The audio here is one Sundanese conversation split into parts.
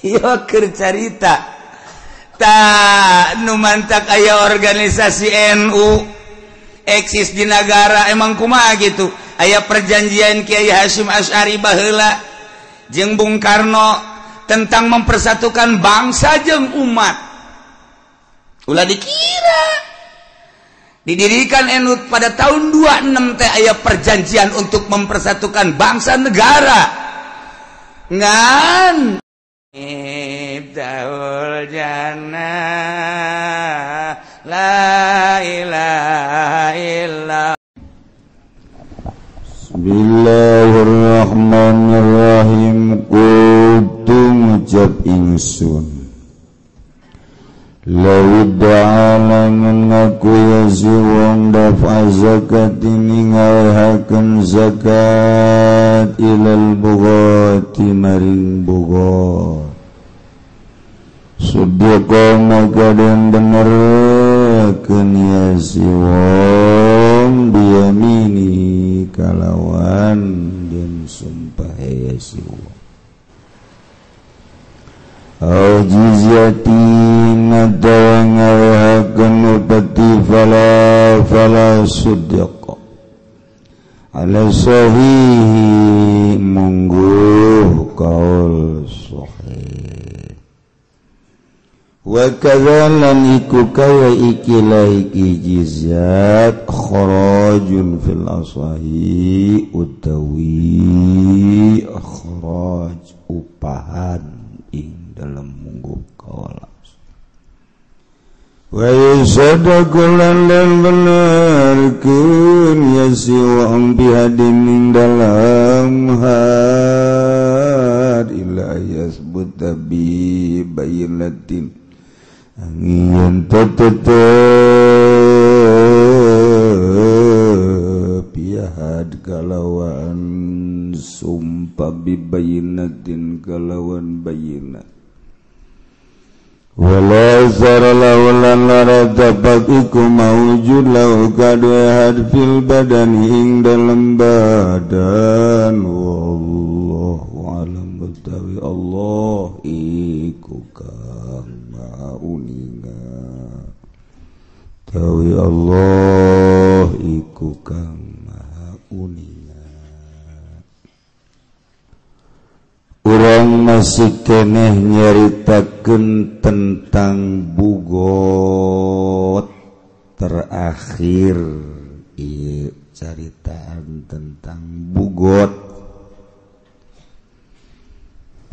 Ieu keur carita. Ta nu mantak aya organisasi NU eksis di negara emang kumaha gitu. Aya perjanjian Kiai Hasyim Asy'ari baheula jeung Bung Karno tentang mempersatukan bangsa jeung umat. Ulah dikira didirikan NU pada tahun 26 teh aya perjanjian untuk mempersatukan bangsa negara. Ngan Miftahul jannah la ilaha illa. Bismillahirrahmanirrahim. Kudu ngucap ingsun lawidda'a ngaku ya si wong dafa zakat ninggalhakeun zakat ilal bughati maring bughat sudaka maka den benerkeun ya si wong biyamini kalawan den sumpah ya si wong au jizyatin atawa ngawehakeun upeti fala sudaka ala sahihi mungguh kaul sahih wa kadzalan iku kaya ikilah iki jizyat kharajun fil asahi utawi kharaj upahan ing dalam mungguh kawalas wa yusadaqu lan benerkeun ya si wong bihadin ing dalam had illa yasbuta bi bayinatin angin tetep pihad kalawan sumpah bi bayinatin kalawan bayinat wala zara lawan lara dapat iku mawujud lau kaduhad fil badan ing dalam badan wallahu alam betawi Allah iku kang maha uninga tawi Allah iku kang maha uninga. Urang masih keneh nyaritakeun tentang bugot terakhir ieu caritaan tentang bugot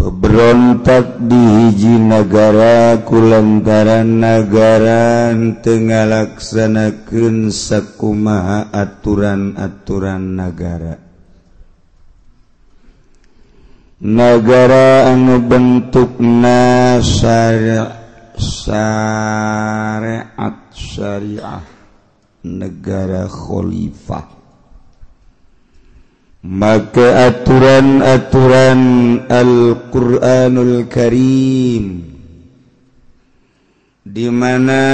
berontak di hiji nagara kulantaran nagara teu ngalaksanakeun sakumaha aturan-aturan nagara. Nagara anu bentukna syariat syariah negara khalifah maka aturan-aturan Al-Qur'anul Karim di mana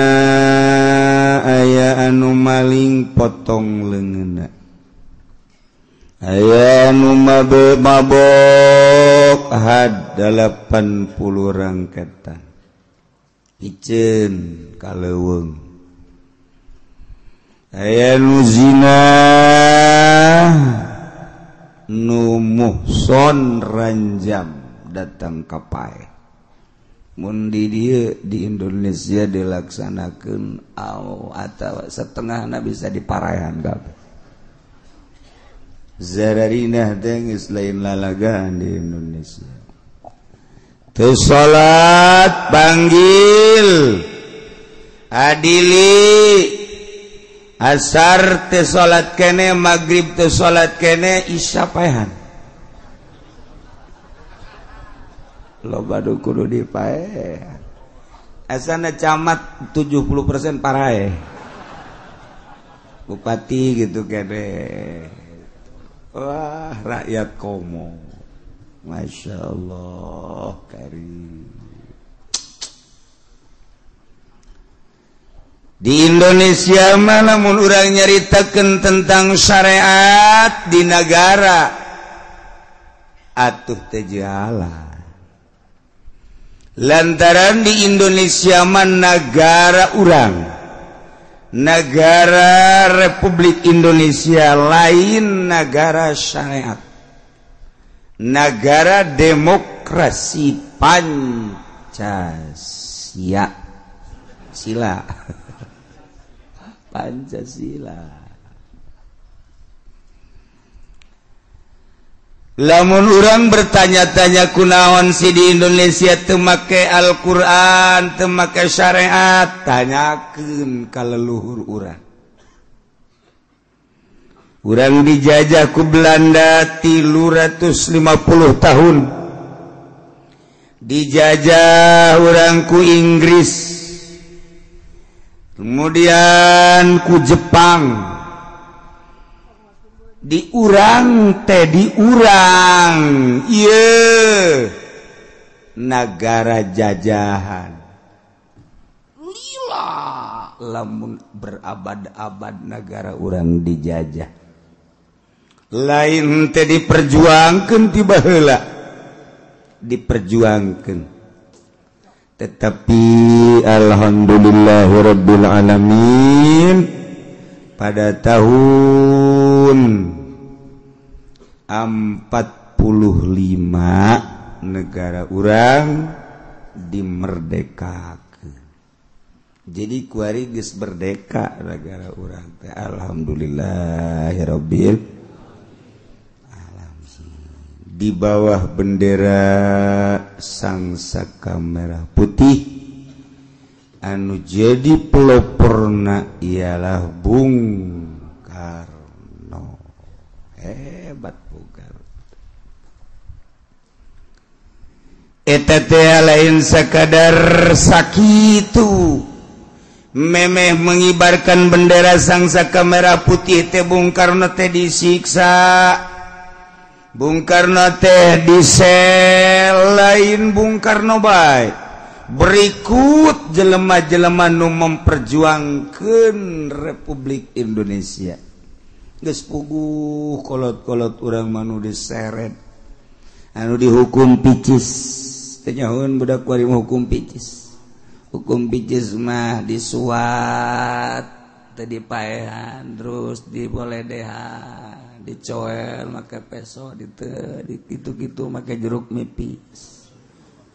aya anu maling potong leungeunna, aya anu mabok had 80 rangketan iceun ka leuweung, aya nu zina nu muhson ranjam datang ka paeh. Mun di dieu di Indonesia dilaksanakeun au atawa setengahna bisa diparaehan kabeh. Zararinah teh geus lain lalagaan di Indonesia. Teu salat panggil adili, asar teu salat kene, magrib teu salat kene, isya paehan. Loba nu kudu dipaehan. Asana camat 70% paraeh. Bupati gitu kene. Wah, rakyat komo. Masya Allah, karim. Di Indonesia mah lamun urang nyaritakeun tentang syariat di nagara atuh teu jalan. Lantaran di Indonesia mah negara urang, negara Republik Indonesia lain negara syariat, negara demokrasi Pancasila. Sila. Pancasila. Lamun urang bertanya-tanya kunaon sih di Indonesia teu make Al-Qur'an, teu make syariat, tanyakeun ka leluhur urang. Urang dijajah ku Belanda 350 tahun. Dijajah urang ku Inggris, kemudian ku Jepang. Diurang teh diurang ieu nagara jajahan. Lila lamun berabad-abad nagara urang dijajah. Lain teh diperjuangkeun ti baheula, diperjuangkeun. Tetapi alhamdulillahirabbil alamin pada tahun 45 negara urang dimerdekakeun. Jadi kuari geus merdeka negara urang teh, alhamdulillahirabbil alamin. Di bawah bendera Sang Saka Merah Putih, anu jadi peloporna ialah Bung Karno. Hebat Bung Karno. Eta teh lain sakadar sakitu memeh mengibarkan bendera Sang Saka Merah Putih teh Bung Karno teh disiksa. Bung Karno teh disel, lain Bung Karno bae. Berikut jelema-jelema nu memperjuangkeun Republik Indonesia. Geus puguh kolot-kolot urang mah nu diseret, anu dihukum picis. Teu nyahoeun budak kuari hukum picis. Hukum picis mah disuat, teu dipaehan, terus diboledehan, dicoel make peso, di kitu-kitu make jeruk nipis.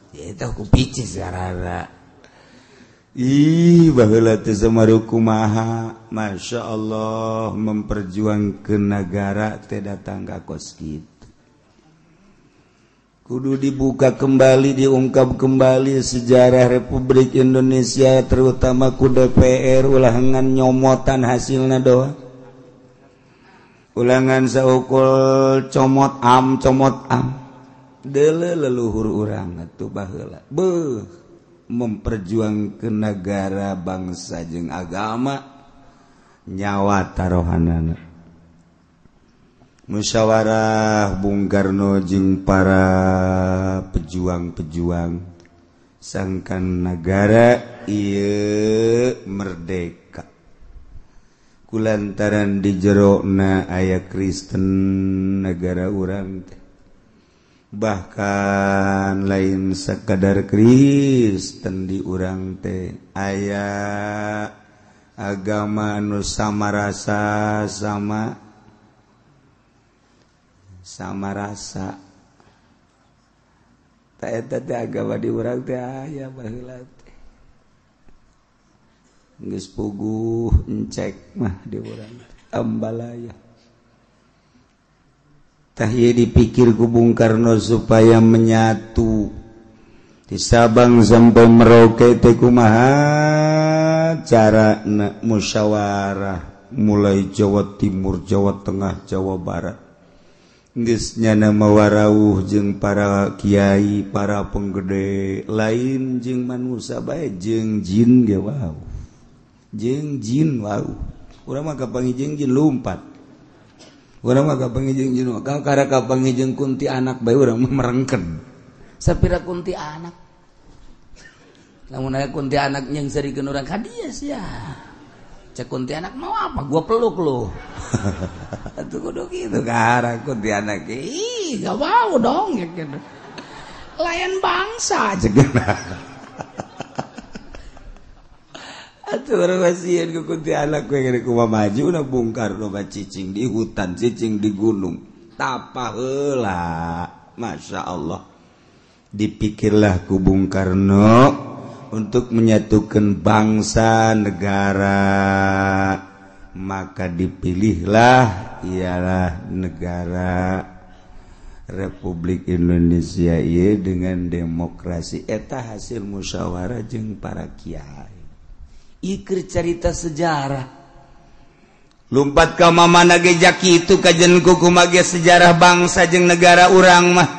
Ya itu aku picis karena ih baheula teh samaru kumaha, Masya Allah memperjuangkeun negara teh datang ka kos kitu. Kudu dibuka kembali, diungkap kembali sejarah Republik Indonesia, terutama ku DPR ulah ngan nyomotan hasilna doang. Ulangan saukul comot am comot am. Dele leluhur urang atuh baheula beuh memperjuangkeun negara bangsa jeung agama nyawa tarohanana. Musyawarah Bung Karno jeung para pejuang-pejuang sangkan negara ieu merdeka kulantaran di jerona aya Kristen negara urang teh. Bahkan lain sekadar Kristen di urang teh aya agama anu sama rasa sama sama rasa. Ta eta teh agama di urang teh aya baheula teh. Geus puguh encek mah di urang teh ambalaya. Tah ieu dipikir ku Bung Karno supaya menyatu di Sabang sampai Merauke teh kumaha cara musyawarah mulai Jawa Timur, Jawa Tengah, Jawa Barat. Geus nyana mawarauh jeung para kiai, para penggede lain jeung manusia bae jeung jin ge wau. Jeung jin wau. Urang mah kapanggih jeung jin lumpat. Urang mah kapanggih jeung jin, kakara kapanggih jeung kunti anak bae urang mah merengken. Sapira kunti anak. Lamun aya kunti anak yang serikeun urang ka dieu sia. Cek kunti anak mau apa? Gua peluk lu. Atuh kudu kitu kakara kunti anak. Ih, gak mau dong gitu. Lain bangsa cegana. Atuh urang masieun ku kuntilanak we gede kumaha maju na Bung Karno mah cicing di hutan, cicing di gunung. Tapa heula. Masya Allah. Dipikirlah ku Bung Karno untuk menyatukan bangsa negara, maka dipilihlah ialah negara Republik Indonesia ieu dengan demokrasi. Eta hasil musyawarah jeung para kiai. Ieu keur carita sejarah. Lumpat ka mamana ge jaki itu kajen kumaha ge sejarah bangsa jeung negara urang mah.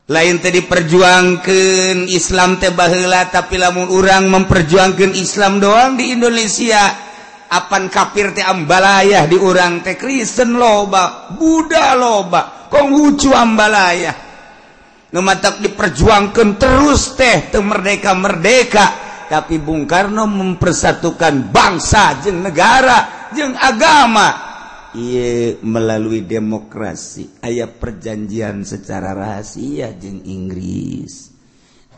Lain teh diperjuangkeun Islam teh baheula, tapi lamun urang memperjuangkeun Islam doang di Indonesia, apan kafir teh ambalayah di urang teh, Kristen loba, Buddha loba, Konghucu ambalayah. Nu matak diperjuangkeun terus teh teu merdeka-merdeka, tapi Bung Karno mempersatukan bangsa jeung negara jeung agama. Ieu melalui demokrasi. Aya perjanjian secara rahasia jeung Inggris,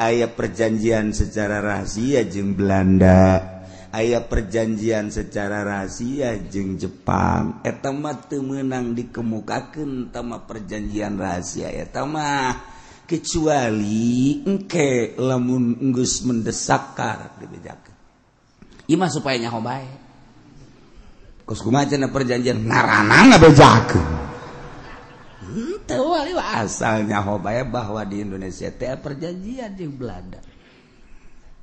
aya perjanjian secara rahasia jeung Belanda, aya perjanjian secara rahasia jeung Jepang. Eta mah teu meunang dikemukakeun tama perjanjian rahasia eta mah, kecuali engke lamun geus mendesak karak dibejakeun. Ieu mah supaya nyaho bae. Kos kumaha cenah perjanjian ngaranna ngabejakeun. Henteu wali asal nyaho bae bahwa di Indonesia teh perjanjian jeung Belanda.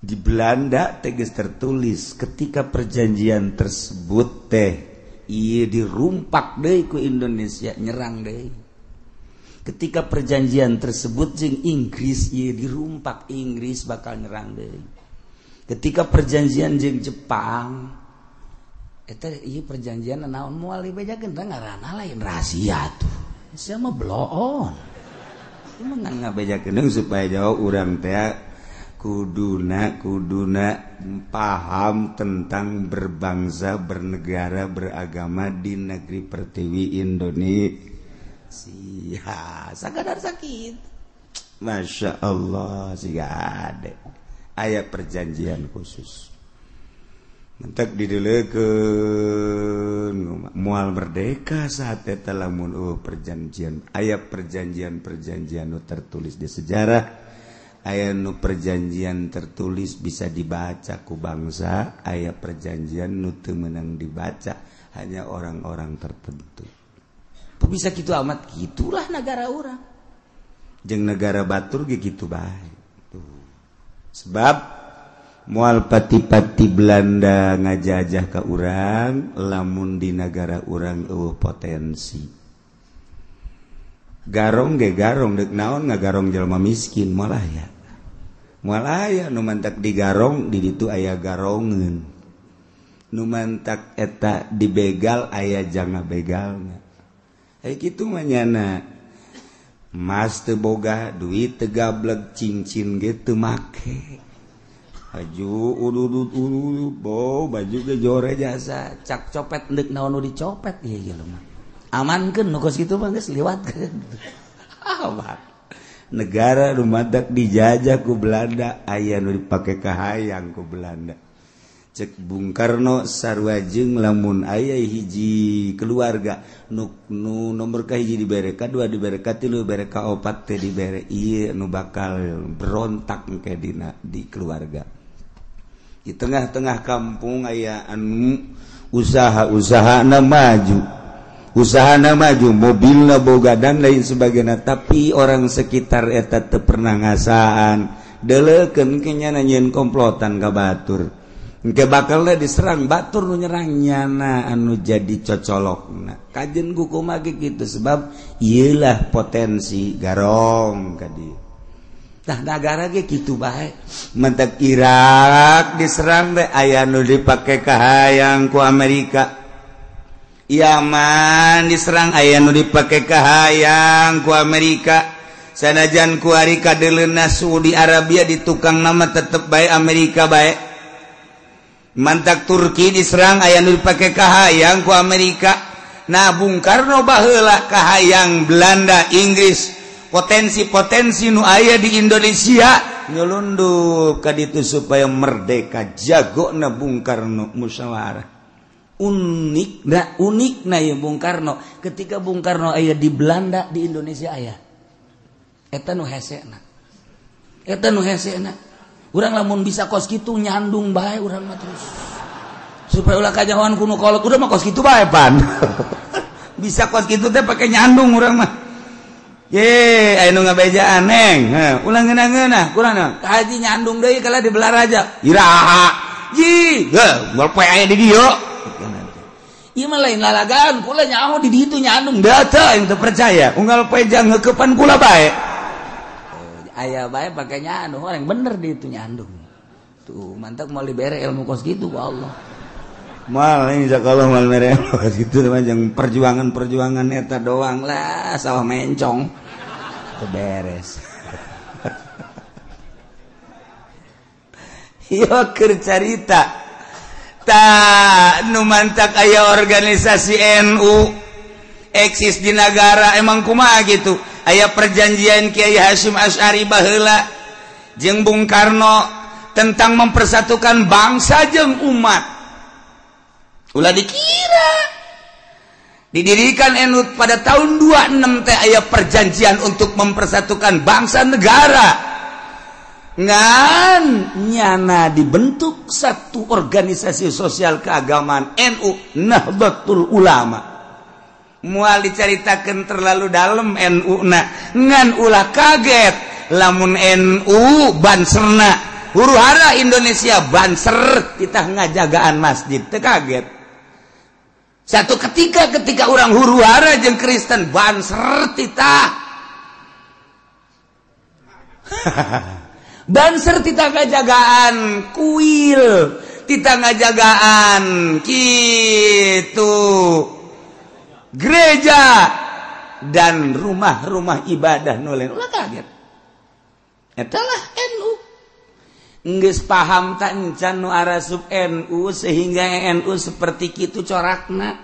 Di Belanda teh geus tertulis ketika perjanjian tersebut teh ieu dirumpak deui ku Indonesia, nyerang deui. Ketika perjanjian tersebut jeung Inggris ieu dirumpak, Inggris bakal nyerang deui. Ketika perjanjian jeung Jepang eta ieu perjanjian naon moal dibejakeun teh ngaranna lain rahasia tuh. Sia mah bloon. Ieu mah ngabejakeun supaya jauh urang teh kuduna paham tentang berbangsa, bernegara, beragama di negeri pertiwi Indonesia. Sakadar sakit. Masya Allah siga ade. Aya perjanjian khusus. Mentek didelekeun moal merdeka saat eta lamun perjanjian. Aya perjanjian-perjanjian nu tertulis di sejarah, aya nu perjanjian tertulis bisa dibaca ku bangsa, aya perjanjian nu teu meunang dibaca hanya orang-orang tertentu. Bisa kitu amat, gitulah negara urang. Jeung negara batur ge kitu bae. Tuh. Sebab moal pati-pati Belanda ngajajah ka urang lamun di negara urang eueuh potensi. Garong ge garong deuk naon ngagarong jelema miskin moal aya. Moal aya nu mantak digarong di ditu aya garongeun. Nu mantak eta dibegal aya janga begalna. Ai kitu mah nyana. Mas teu boga duit teu gableg cincin ge teu make. Baju ududut ududut bo baju ge jore jasa cak copet deuk naon nu dicopet ieu ieu mah. Amankeun nu kos kitu mah geus liwatkeun. Aman. Negara nu matak dijajah ku Belanda aya nu dipake kahayang ku Belanda. Cek Bung Karno sarua jeung lamun aya hiji keluarga nu nomor ka hiji dibere ka dua dibere ka tilu dibere ka opat teh dibere ieu nu bakal berontak engke dina di keluarga. Di tengah-tengah kampung aya anu usaha-usahana maju. Usahana maju, mobilna boga dan lain sebagainya, tapi orang sekitar eta teu pernah ngasaan. Deuleukeun ke nyana nyieun komplotan ka batur. Engke bakalna diserang batur nu nyerang nyana anu jadi cocolokna. Kajen ku kumaha ge kitu sebab ieulah potensi garong ka dieu. Tah nagara ge kitu bae. Mentek Irak diserang teh aya nu dipake kahayang ku Amerika. Yaman diserang aya nu dipake kahayang ku Amerika. Sanajan ku ari kadeuleunna Saudi Arabia di tukang nama tetep bae Amerika bae. Mantak Turki diserang aya nu dipake kahayang ku Amerika. Nah Bung Karno baheula kahayang Belanda, Inggris, Potensi-potensi nu aya di Indonesia nyelundup ka ditu supaya merdeka. Jagona Bung Karno musyawarah. Unik na ya Bung Karno. Ketika Bung Karno aya di Belanda, di Indonesia aya. Eta nu hesena. Eta nu hesena. Urang lamun bisa kos kitu nyandung bae urang mah terus. Supaya ulah kajahoan ku nu kolot, udah mah kos kitu bae pan. Bisa kos kitu teh pake nyandung urang mah. Ye, aya nu ngabejaan neng. Heh, ulah ngeunah-ngeunah, kurang naon. Ka haji nyandung deui kalah di Belaraja. Iraha. Ji, heuh, moal poe aya di dieu. Ieu mah lain lalagaan, kula nyaho di ditu nyandung. Da teu aing teu percaya. Unggal poe jang heukepan kula bae. Aya bae pake nyandung, orang bener di itu nyandung. Tuh, mantap mau dibere ilmu kos kitu ku Allah. Mal ini insyaallah mal mere kos kitu mah jeung perjuangan-perjuangan eta doang lah sawah mencong. Teu beres. Ieu keur carita. Ta nu mantak aya organisasi NU eksis di nagara emang kumaha gitu. Aya perjanjian Kiai Hasyim Asy'ari baheula jeung Bung Karno tentang mempersatukan bangsa jeung umat. Ulah dikira didirikan NU pada tahun 26 teh aya perjanjian untuk mempersatukan bangsa negara. Ngan nyana dibentuk satu organisasi sosial keagamaan NU Nahdlatul Ulama. Moal dicaritakeun terlalu dalam NU na, ngan ulah kaget lamun NU banserna huru hara Indonesia banser kita ngajagaan masjid teu kaget. Satu ketika ketika orang huru hara jeung Kristen banser titah. Banser titah ngajagaan kuil, titah ngajagaan kitu gereja dan rumah-rumah ibadah nu lain. Ulah kaget. Eta lah NU. Geus paham tak encan nu arasup NU sehingga NU seperti kitu corakna.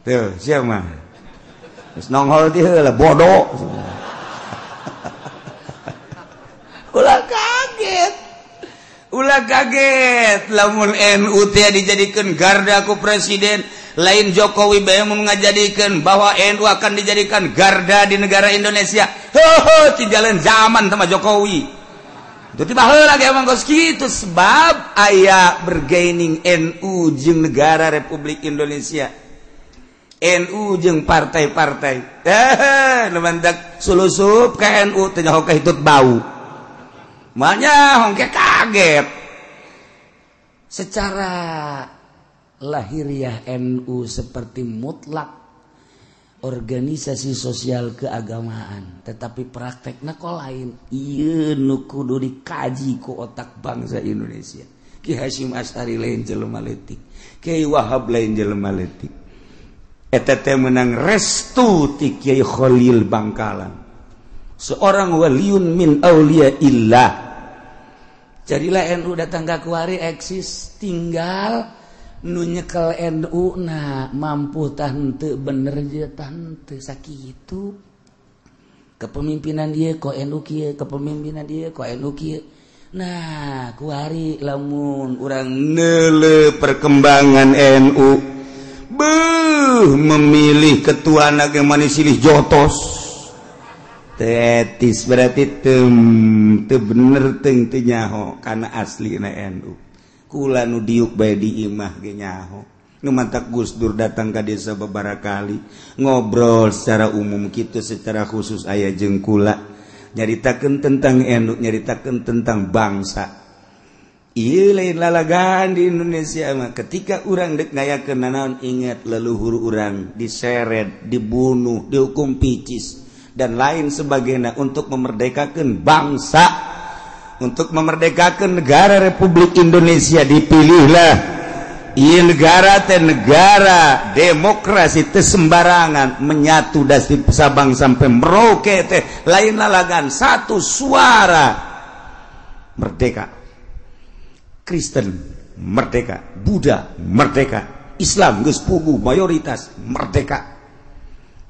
Tuh, siapa mah? Geus nongol ti heula bodoh. Ulah kaget. Ulah kaget lamun NU teh dijadikeun garda ku presiden, lain Jokowi bae mun ngajadikeun bahwa NU akan dijadikan garda di negara Indonesia. Heuh, ti jalan zaman sama Jokowi. Itu tiba heula ge emang geus kitu sebab aya bergaining NU jeung negara Republik Indonesia. NU jeung partai-partai. Nu mantak sulusup ka NU teh nyaho ka hitut bau. Makanya hongke kaget. Secara lahiriah NU seperti mutlak organisasi sosial keagamaan, tetapi praktekna kok lain. Ieu nu kudu dikaji ku otak bangsa Indonesia. Ki Hasyim Asy'ari lain jelema leutik, Kiai Wahab lain jelema leutik. Eta teh meunang restu ti Kiai Khalil Bangkalan, seorang waliun min auliya illah. Jadilah NU datang ka kuari eksis, tinggal nu nyekel NU na mampu tah henteu bener je tah henteu sakitu. Kepemimpinan ieu kok NU kieu, kepemimpinan ieu kok NU kieu. Nah, kuari lamun urang neuleuh perkembangan NU, beuh memilih ketua na ge manis silih jotos. Tetis berarti teu bener teu nyaho kana aslina NU. Kula nu diuk bae di imah ge nyaho. Nu mantak Gus Dur datang ka desa beberapa kali ngobrol secara umum kitu, secara khusus aya jeung kula nyaritakeun tentang NU, nyaritakeun tentang bangsa. Ieu lain lalagaan di Indonesia mah. Ketika urang deuk ngayakeun nanaon, ingat leluhur urang diseret, dibunuh, dihukum picis dan lain sebagainya untuk memerdekakan bangsa, untuk memerdekakan negara Republik Indonesia. Dipilihlah ieu negara teh negara demokrasi teh sembarangan menyatu dari Sabang sampai Merauke teh lain lalagan, satu suara merdeka. Kristen merdeka, Buddha merdeka, Islam geus puguh mayoritas merdeka.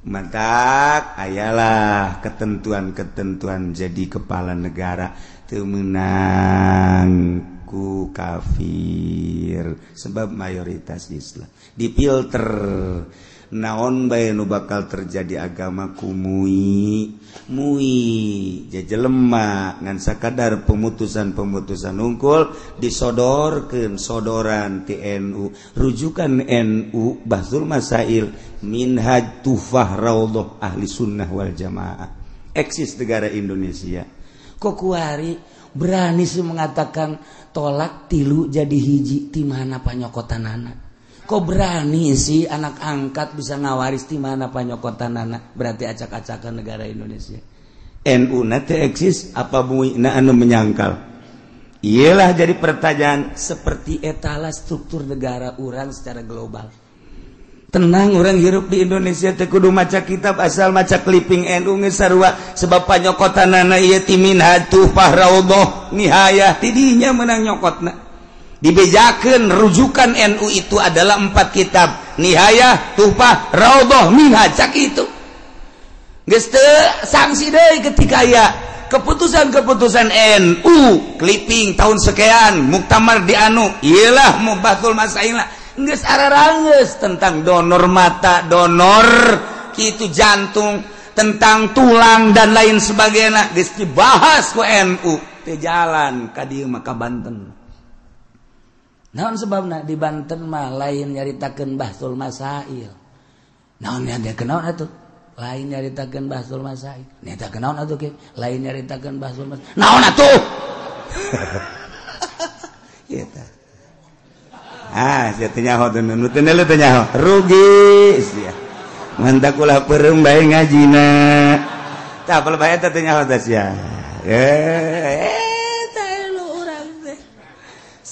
Mantak ayalah ketentuan-ketentuan jadi kepala negara teu meunang ku kafir sebab mayoritas Islam dipilter naon bae nu bakal terjadi agama ku mui mui jajelema ngan sakadar pemutusan-pemutusan unggul disodorkeun sodoran ti NU rujukan NU Bahsul Masail Minhaj Tuhfah Raudhah Ahli Sunnah wal Jamaah eksis negara Indonesia. Kok kuari berani sih mengatakan tolak tilu jadi hiji ti mana panyokotanana? Kok berani sih anak angkat bisa ngawaris di mana panyokotanana? Berarti acak-acakan negara Indonesia. NU na teh eksis apa mui na anu menyangkal? Iyalah jadi pertanyaan seperti etalah struktur negara urang secara global. Tenang orang hirup di Indonesia teh kudu maca kitab asal maca clipping NU geus sarua sebab panyokotanana ieu ti Minhaj Tuhfah Raudhah Nihayah tidinya meunang nyokotna. Dibejakeun rujukan NU itu adalah 4 kitab Nihayah, Tuhfah, Raudhah, Minhaj sakitu. Geus teu sanksi deui ketika aya keputusan-keputusan NU clipping tahun sekian muktamar di anu iyalah Bahsul Masail geus ararangeus tentang donor mata, donor kitu jantung, tentang tulang dan lain sebagainya geus dibahas ku NU teu jalan ka dieu mah ka Banten. Naon sebabna di Banten mah lain nyaritakeun Bahsul Masail. Naon nya kenaon atuh? Lain nyaritakeun Bahsul Masail. Nyata kenaon atuh ke? Lain nyaritakeun Bahsul Masail. Naon atuh? Ieu tah. Ah, sia teu nyaho teu nu teu teu nyaho. Rugi sia. Mantak ulah peureum bae ngajina. Tah apal bae teh teu nyaho teh sia.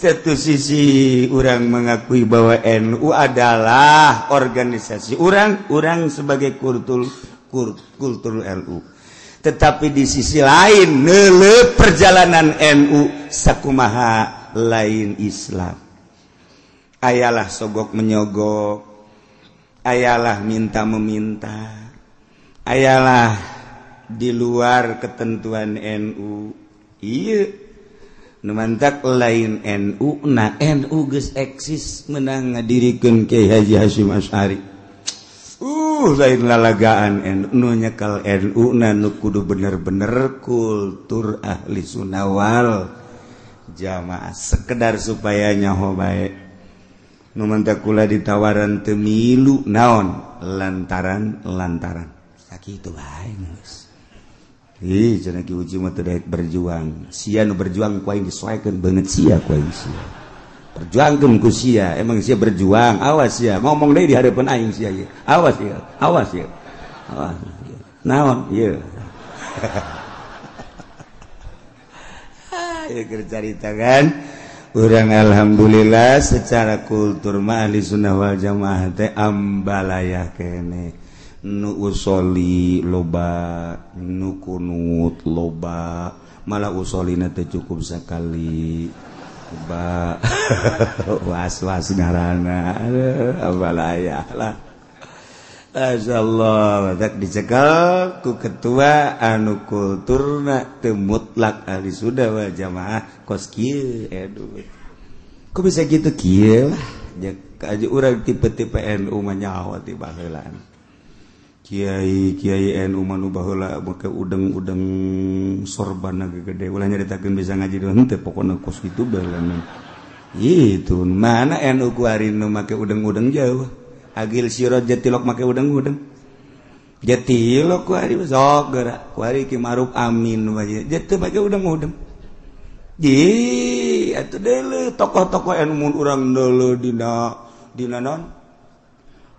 Satu sisi orang mengakui bahwa NU adalah organisasi orang sebagai kultur NU. Tetapi di sisi lain neuleuh perjalanan NU sakumaha lain Islam. Ayalah sogok menyogok, ayalah minta meminta, ayalah di luar ketentuan NU. Iya. Nu mantak lain NU na NU geus eksis menang ngadirikeun Kiai Haji Hasyim Asy'ari. Lain lalagaan NU nu nyekel NU na nu kudu bener-bener kultur ahli sunnah wal jamaah sekedar supaya nyaho bae. Nu mantak kula ditawaran teu milu naon lantaran sakitu bae geus. Ih, cenah Ki Uci mah teu daek berjuang. Sia nu berjuang ku aing disoekeun beungeut sia ku aing sia. Perjuangkeun ku sia, emang sia berjuang. Awas sia, ngomong deui di hareupeun aing sia ieu. Awas sia, awas sia. Awas. Naon ieu? Ieu keur carita kan. Urang alhamdulillah secara kultur mah ahli sunnah wal jamaah teh ambalaya keneh. Nu usoli loba, nu kunut loba, malah usolina teh cukup sekali. Ba was-was ngaranna, abalaya lah. Masyaallah, tak dicekel ku ketua anu kulturna teu mutlak ahli sunnah wal jamaah kos kieu aduh. Kok bisa gitu kieu lah. Aja urang tipe-tipe NU mah nyaho ti baheulaan. Kiai kiai NU manu baheula make udeng-udeng sorban gede ulah nyaritakeun bisa ngaji doang teh pokona kos kitu baheula. Itu mana NU ku ari nu make udeng-udeng jauh. Agil sirot jatilok make udeng-udeng. Jatilok ku ari sok geura ku ari Ki Ma'ruf Amin wae jatuh make udeng-udeng. Ji atuh deuleu tokoh-tokoh NU mun urang deuleu dina naon?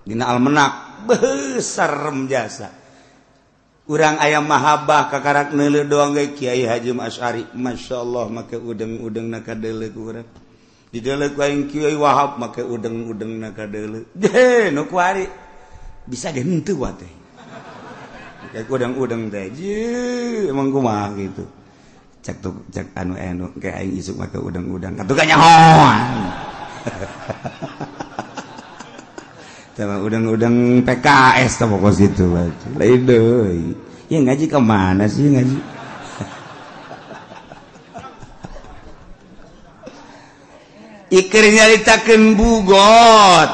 Dina almenak besar jasa urang ayam mahabbah kakarak neuleuh doang ge Kiai Haji Asy'ari masyaallah make udeng-udeng na kadeuleuh ku urang dideuleuh ku aing Kiai Wahab make udeng-udeng na kadeuleuh je nu kuari bisa ge henteu wa teh make udeng-udeng teh je emang kumaha gitu cek tuh cek anu anu ke aing isuk make udeng-udeng katuh ka nyahoan. Tah udang-udang PKS tah pokok situ. Lain deui. Ya ngaji ke mana sih ngaji? Iker nyaritakeun bugot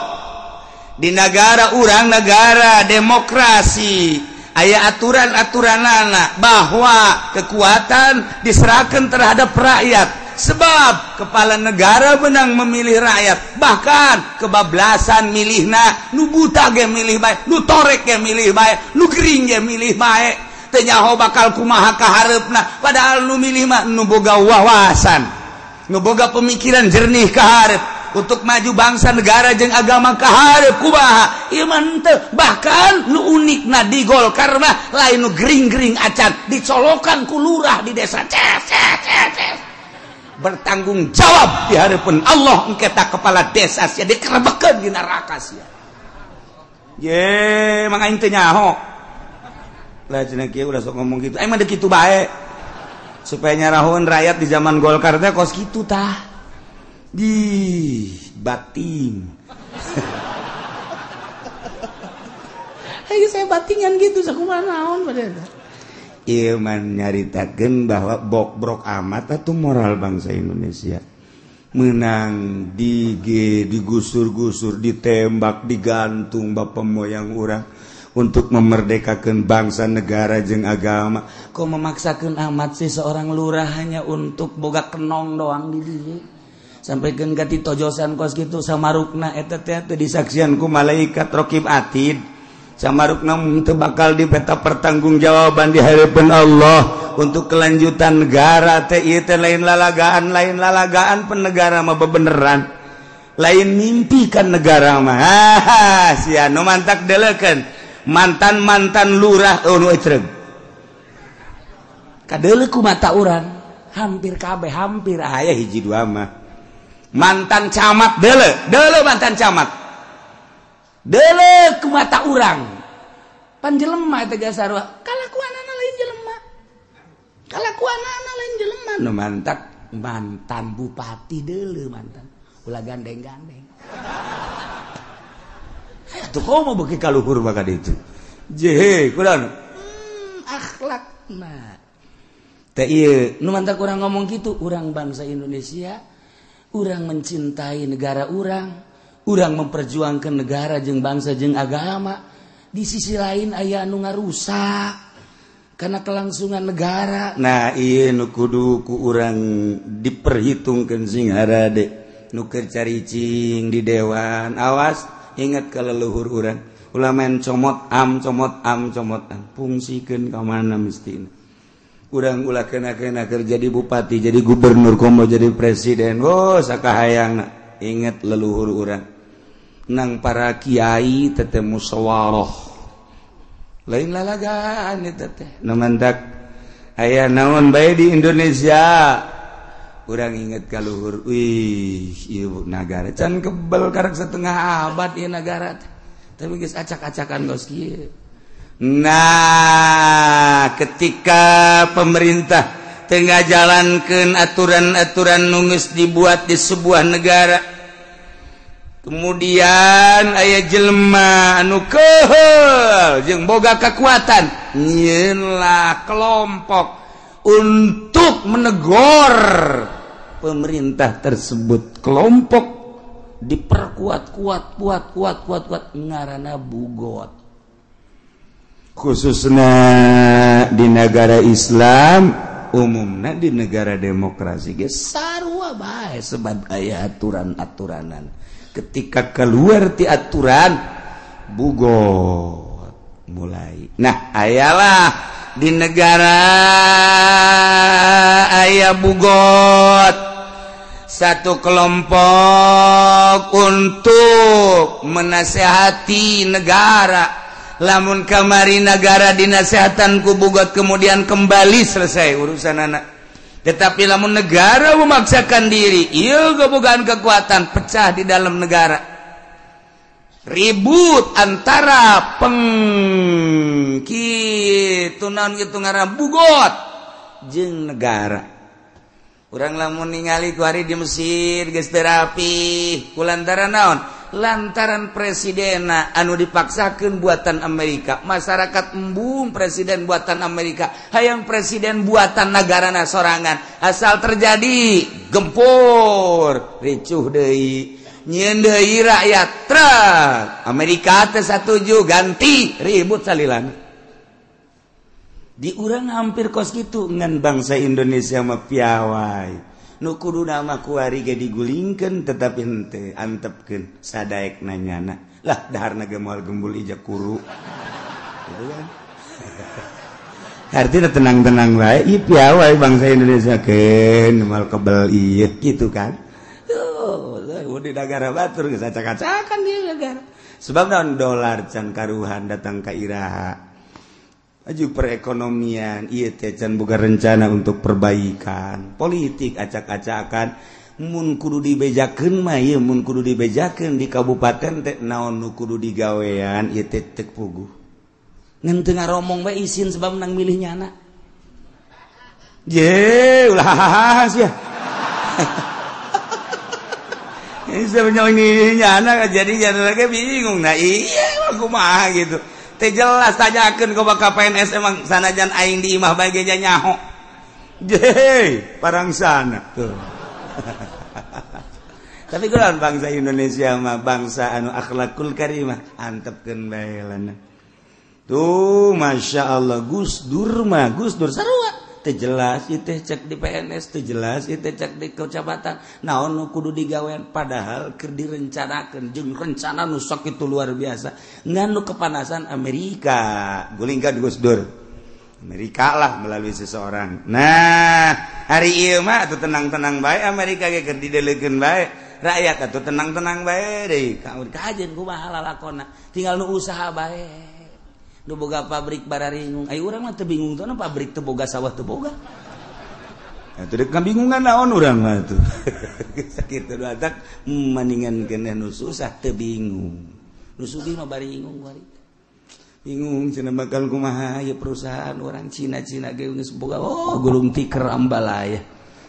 di negara urang, negara demokrasi, aya aturan-aturanana bahwa kekuatan diserahkan terhadap rakyat, sebab kepala negara benang memilih rakyat, bahkan kebablasan milihna, nu buta ge milih bae, nu torek ge milih bae, nu gering ge milih bae, teu nyaho bakal kumaha kahareupna, padahal nu milih mah nu boga wawasan, nu boga pemikiran jernih kaharep untuk maju bangsa negara jeung agama kaharep kumaha ieu mah henteu. Bahkan nu unikna di Golkar mah lain nu gering-gering acan dicolokan ku lurah di desa, ces ces ces ces, bertanggung jawab di hadapan Allah engke ta kepala desa sia dikerebekeun di neraka sia. Ye mang aing teu nyaho lah cenah kieu ulah sok ngomong kitu, aing mah deuk kitu bae supaya nyarahun rakyat di zaman Golkar teh kos kitu tah di bating. Ayo saya batingan gitu sakumaha naon pada. Ieu mah nyaritakeun bahwa bokbrok amat atuh moral bangsa Indonesia. Menang digusur-gusur, ditembak, digantung bapak moyang urang untuk memerdekakan bangsa negara jeung agama. Kok memaksakan amat sih seorang lurah hanya untuk boga kenong doang di dieu. Sampaikan ka tojosan kos kitu samarukna eta teh teu disaksian ku malaikat raqib atid. Samarukna teu bakal dipeta pertanggungjawaban di hadapan Allah untuk kelanjutan negara teh ieu teh lain lalagaan penegara mah bebeneran. Lain mimpi kan negara mah. Ha sia nu mantak deleukeun mantan-mantan lurah nu ecreg. Kadeuleu ku mata urang hampir kabeh hampir aya hiji dua mah. Mantan camat deuleu, deuleu mantan camat. Deuleu ku mata urang. Pan jelema teh sarua, kalakuanana lain jelema. Kalakuanana lain jelema. Nu mantak mantan bupati deuleu mantan. Ulah gandeng-gandeng. Atuh komo beuki ka luhur maka ditu. Jehe, kunaon? Akhlakna. Teh ieu nu mantak urang ngomong kitu, urang bangsa Indonesia, urang mencintai negara urang, urang memperjuangkan negara jeung bangsa jeung agama. Di sisi lain aya anu ngarusak karena kelangsungan negara. Nah, ieu nu kudu ku urang diperhitungkeun sing harade. Nu keur caricing di dewan, awas ingat ka leluhur urang. Ulah main comot am comot am comot am, fungsikeun ka mana mistina. Urang ulah kena-kena kerja jadi bupati, jadi gubernur, komo jadi presiden. Oh, sakahayangna. Ingat leluhur urang. Nang para kiai teteh musyawarah. Lain lalagaan eta teh. Nu mantak aya naon bae di Indonesia. Urang inget ka luhur. Wih, ieu nagara can kebel karek setengah abad ieu nagara teh. Tapi geus acak-acakan geus kieu. Nah, ketika pemerintah tengah jalankan aturan-aturan nu geus dibuat di sebuah negara, kemudian aya jelema anu keheul jeung boga kekuatan, nyieunlah kelompok untuk menegur pemerintah tersebut. Kelompok diperkuat kuat kuat kuat kuat kuat ngaranna bugot. Khususnya di negara Islam, umumnya di negara demokrasi ge sarua bae sebab aya aturan-aturanan. Ketika keluar ti aturan bugot mulai. Nah, ayalah di negara aya bugot satu kelompok untuk menasehati negara. Lamun kamari negara dinasehatan ku bugot kemudian kembali selesai urusan anak. Tetapi lamun negara memaksakan diri, ieu gebogaan kekuatan pecah di dalam negara. Ribut antara peng kitu naon kitu ngaran bugot jeung negara. Urang lamun ningali ku hari di Mesir geus teu rapi kulantaran naon? Lantaran presidena anu dipaksakeun buatan Amerika, masyarakat embung presiden buatan Amerika, hayang presiden buatan negarana sorangan. Asal terjadi gempur, ricuh deui, nyieun deui rakyat trek. Amerika teh satuju ganti, ribut salilana. Di urang hampir kos kitu ngan bangsa Indonesia mah piawai. Nu kuduna mah kuari ge digulingkeun tetapi henteu antepkeun sadaek nanyana. Lah daharna ge moal gembul ija kuru. Gitu kan. Artinya tenang-tenang bae, ieu piawai bangsa Indonesia keun moal kebel ieu gitu kan. Tuh, di negara batur geus acak-acakan di negara. Sebab naon dolar can karuhan datang ka iraha. Aju perekonomian ieu teh can boga rencana untuk perbaikan politik acak-acakan. Mun kudu dibejakeun mah ieu, mun kudu dibejakeun di kabupaten teh naon nu kudu digawean ieu teh teu puguh. Ngan teu ngaromong bae isin sebab menang milih nyana. Je ulah sia. Ini sebenarnya ini nyana jadi nyana ge bingung. Nah iya kumaha gitu. Teh jelas tanyakeun ke bakal PNS emang sanajan aing di imah bae ge nyaho. Je, parang sana tuh. Tapi kunaon bangsa Indonesia mah bangsa anu akhlakul karimah, antepkeun bae lana. Tuh Masya Allah Gus Dur mah, Gus Dur sarua. Teu jelas ieu teh cek di PNS, teu jelas ieu teh cek di kecamatan. Naon nu kudu digawean padahal keur direncanakeun jeung rencana nu sakitu luar biasa. Ngan nu kepanasan Amerika, gulingkan Gus Dur. Amerika lah melalui seseorang. Nah, hari ieu mah atuh tenang-tenang bae Amerika ge keur didelekeun bae. Rakyat atuh tenang-tenang bae deui. Kajeun kumaha lalakonna, tinggal nu usaha bae. Nu boga pabrik bararingung. Ayo urang mah teu bingung teu pabrik teu boga sawah teu boga. Atuh deuk kabingungan naon urang mah atuh. Sakitu atak maningan keneh nu susah teu bingung. Nu sugih mah baringung bari. Bingung cenah bakal kumaha ieu perusahaan orang Cina-Cina ge geus boga oh gulung tiker ambalaya.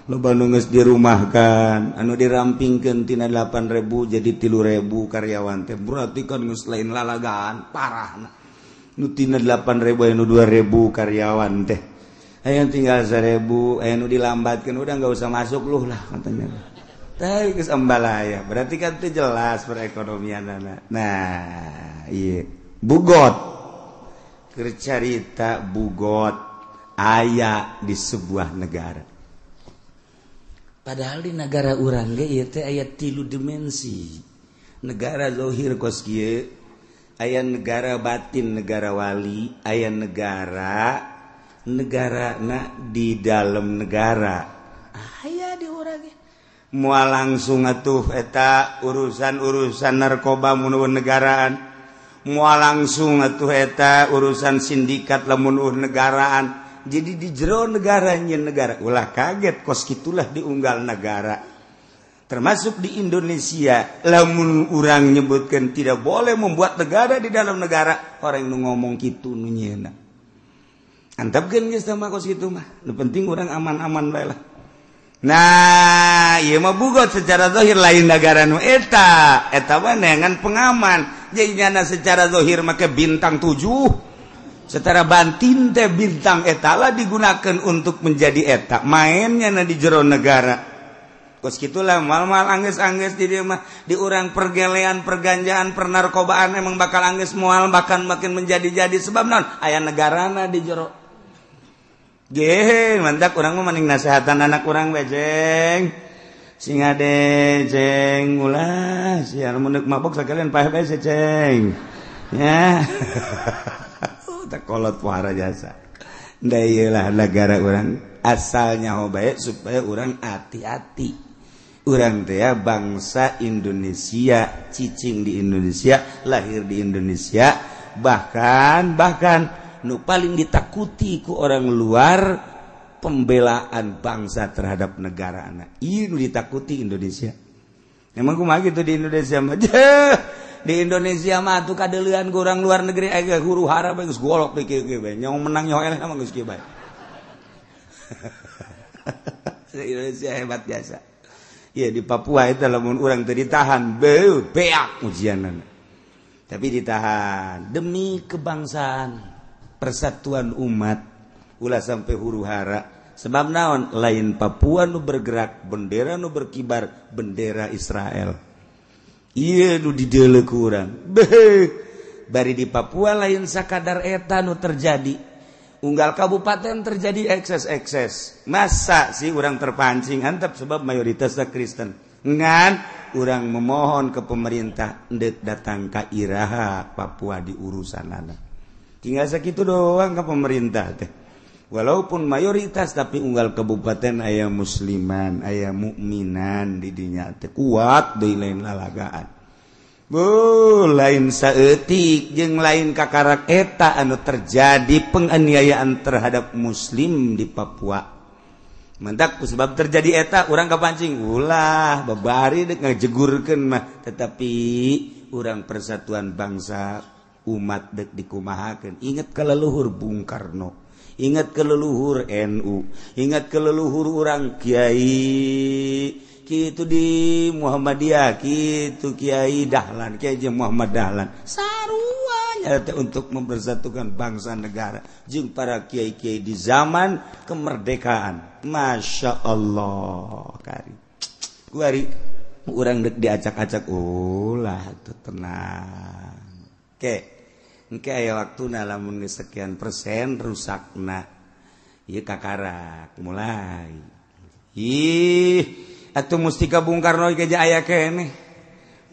Loba nu geus dirumahkan, anu dirampingkeun tina 8.000 jadi 3.000 karyawan teh. Berarti kan geus lain lalagaan parahna. Nu tina 8.000 anu 2.000 karyawan teh. Aya tinggal 1.000, aya nu dilambatkeun udah enggak usah masuk luh lah katanya. Teh geus ambalaya. Berarti kan teu jelas perekonomianana. Nah, ieu bugot. Keur carita bugot aya di sebuah negara. Padahal di negara urang ge ieu teh aya 3 dimensi. Negara zahir kos kieu, aya negara batin, negara wali, aya negara negarana di dalam negara. Aya di urang ge. Moal langsung atuh eta urusan-urusan narkoba mun negaraan. Moal langsung atuh eta urusan sindikat lamun negaraan. Jadi di jero negaranya negara. Ulah kaget kos kitulah diunggal negara. Termasuk di Indonesia, lamun urang nyebutkan tidak boleh membuat negara di dalam negara, orang nu ngomong kitu nu nyeuna. Antepkeun geus mah kos kitu mah. Nu penting urang aman-aman bae lah. Nah, ieu mah bugot secara zahir lain negara nu eta. Eta mah neangan pengaman. Jadi nyana secara zahir make bintang 7. Secara bantin teh bintang eta lah digunakan untuk menjadi eta. Mainnya na di jero negara. Kos kitulah mal-mal angges-angges di dia mah di urang pergelean, perganjaan, pernarkobaan emang bakal angges moal bahkan makin menjadi-jadi sebab naon aya negarana di jero. Ge, mantak urang mah mending nasehatan anak urang bae jeng. Sing ade jeng ulah sia mun deuk mabok sakalian paeh bae ceng. Ya. Tak kolot pohara jasa. Da ieu lah negara urang asalnya ho bae supaya urang hati-hati. Urang teh ya bangsa Indonesia, cicing di Indonesia, lahir di Indonesia, bahkan nu paling ditakuti ku orang luar pembelaan bangsa terhadap negara anak. Ieu nu ditakuti Indonesia. Emang kumaha kitu di Indonesia mah? Di Indonesia mah atuh kadeulean ku urang luar negeri aya huru hara bae geus golok deui kieu bae. Nyong menang nyoh eleh mah geus kieu bae. Indonesia hebat biasa. Ya di Papua itu lamun urang teu ditahan beuh beak ujianana. Tapi ditahan demi kebangsaan, persatuan umat, ulah sampai huru hara. Sebab naon lain Papua nu bergerak, bendera nu berkibar, bendera Israel. Ieu nu dideuleu ku urang. Beuh, bari di Papua lain sakadar eta nu terjadi. Unggal kabupaten terjadi ekses-ekses. Masa sih orang terpancing antep sebab mayoritasnya Kristen. Ngan orang memohon ke pemerintah ndek datang ka iraha Papua di urusanana. Tinggal sakitu doang ke pemerintah teh. Walaupun mayoritas tapi unggal kabupaten aya musliman, aya mukminan di dinya teh kuat deui lain lalagaan. Bu, lain saeutik jeung lain kakarak eta anu terjadi penganiayaan terhadap muslim di Papua. Mentak sebab terjadi eta urang kapancing ulah babari deuk ngajegurkeun mah, tetapi urang persatuan bangsa umat deuk dikumahakeun. Ingat ka leluhur Bung Karno, ingat ke leluhur NU, ingat ke leluhur urang kiai kitu di Muhammadiyah, kitu Kiai Dahlan, Kiai Muhammad Dahlan. Saruanya untuk mempersatukan bangsa negara jeung para kiai-kiai di zaman kemerdekaan. Masya Allah, kari. Kuari urang deuk diacak-acak ulah tuh tenang. Ke, engke aya waktuna lamun geus sekian persen rusakna. Ieu kakarak mulai. Ih, atuh mustika Bung Karno ge aya keneh.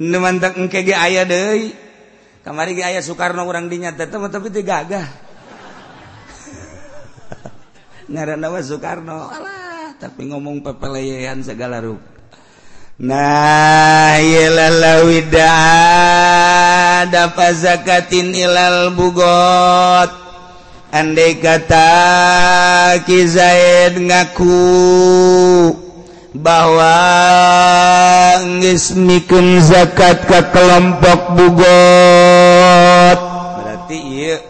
Nu mantak engke ge aya deui. Kamari ge aya Soekarno urang dinya teh tapi teu gagah. Ngaranna mah Soekarno. Alah, tapi ngomong pepeleyehan segala rupa. Nah, ieu lalawida dafa zakatin ilal bugot. Andai kata Ki Zaid ngaku bahwa geus mikeun zakat ka kelompok bugot, berarti ieu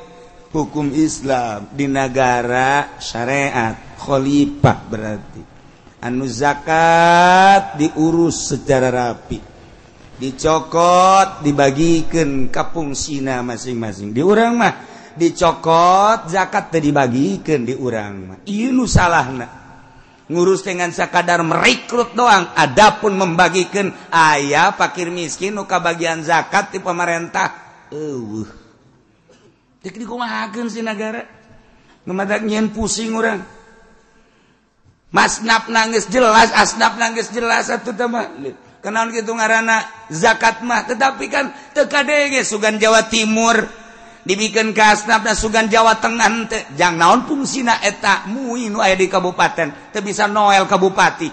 hukum Islam di negara syariat khalifah, berarti anu zakat diurus secara rapi, dicokot dibagikeun ka fungsina masing-masing. Di urang mah dicokot zakat teu dibagikeun di urang mah. Ieu nu salahna. Ngurus dengan sakadar merekrut doang, adapun membagikan ayah fakir miskin nu kabagian zakat di pemerintah eueuh. Teu dikumahakeun si nagara. Nu matak nyieun pusing urang. Masnap nangis jelas, asnap nangis jelas atuh teh mah. Kenaon kitu ngaranna zakat mah, tetapi kan teu kadenge sugan Jawa Timur dibikin ke asnapna sugan Jawa Tengah teu. Jang naon fungsina eta mui nu aya di kabupaten teu bisa noel ka bupati,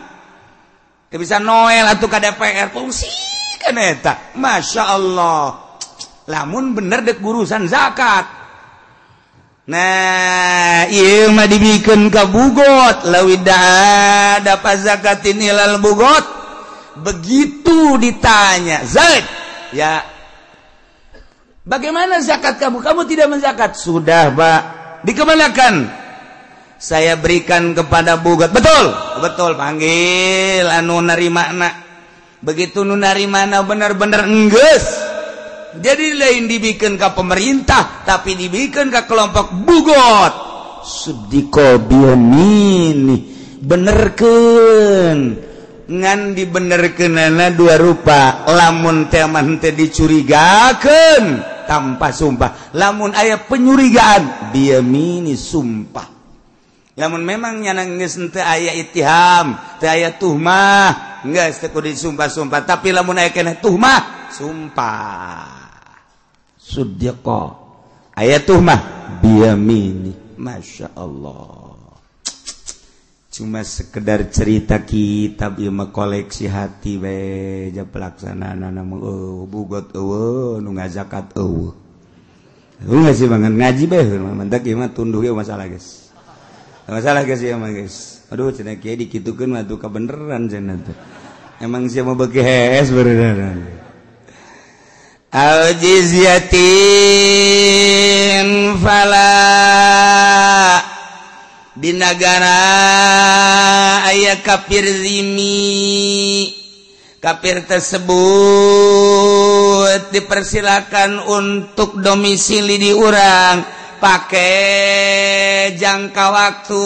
teu bisa noel atuh ka DPR, fungsi kan eta. Masya Allah, lamun bener dek urusan zakat. Nah ieu mah dibikin ka bugot, lawida dapat zakatin ilal bugot. Begitu ditanya Zaid, ya bagaimana zakat kamu? Kamu tidak menzakat. Sudah, Pak. Dikemanakan? Saya berikan kepada bugat. Betul, betul. Panggil anu narimana. Begitu nu narimana benar-benar enggeus. Jadi lain dibikin ke pemerintah, tapi dibikin ke kelompok bugot. Sudiko biyamini. Benerkeun. Ngan dibenerkeunana dua rupa. Lamun teh mah teh dicurigakeun tanpa sumpah, lamun aya penyurigaan biyamini sumpah. Lamun memang nyana geus teu aya ittiham, teu aya tuhmah, geus teu kudu disumpah-sumpah, tapi lamun aya keneh tuhmah, sumpah. Suddiqa aya tuhmah biyamini. Masya Allah. Cuma sekedar cerita kitab ieu mah koleksi hati we ja pelaksanaanna mah bugot eueuh nu ngazakat eueuh. Lu sih banget ngaji bae mantak ieu mah tunduh ieu masalah geus. Masalah geus ieu mah geus. Aduh cenah kieu dikitukeun mah tuh kabeneran cenah teh. Emang sia mah beuki hees beneran. Al jizyatin fala di negara aya kafir zimi Kafir tersebut dipersilakan untuk domisili di urang pakai jangka waktu